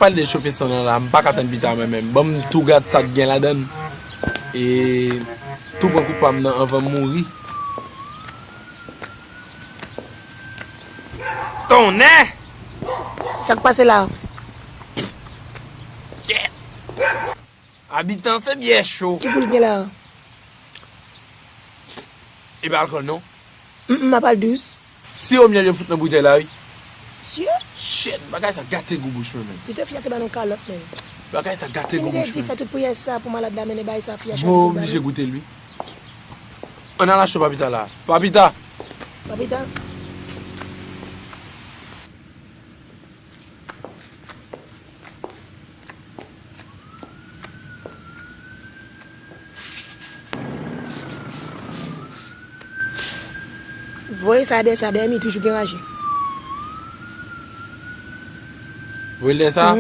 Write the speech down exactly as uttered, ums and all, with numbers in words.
Pale de chofe san nan la, m pa ka tann pita mwen menm. Ban m tou gad sa k gen ladan l. E tou pran kou pa m nan anvan m mouri. Tonnè! Sa k pase la? Abitan, se byè cho. Ki pou l gen la? E pa alkòl non. M, m ap al dous. Siwo myèl yo fout nan boutèy la, wi. Sye? Shit, bagay sa gate gou bouch mwen menm. Pito fi a te ba nou kalòt menm. Bagay sa gate gou bouch mwen. Fè tout priyè sa pou malad la mennen bay sa fi a chwazi pou l ba nou. Mwen oblije goute l, wi. Ann al achte papita la. Papita! Papita. Voye sa dèyè sa, dèyè mi toujou gen raje. Voye l dèyè sa?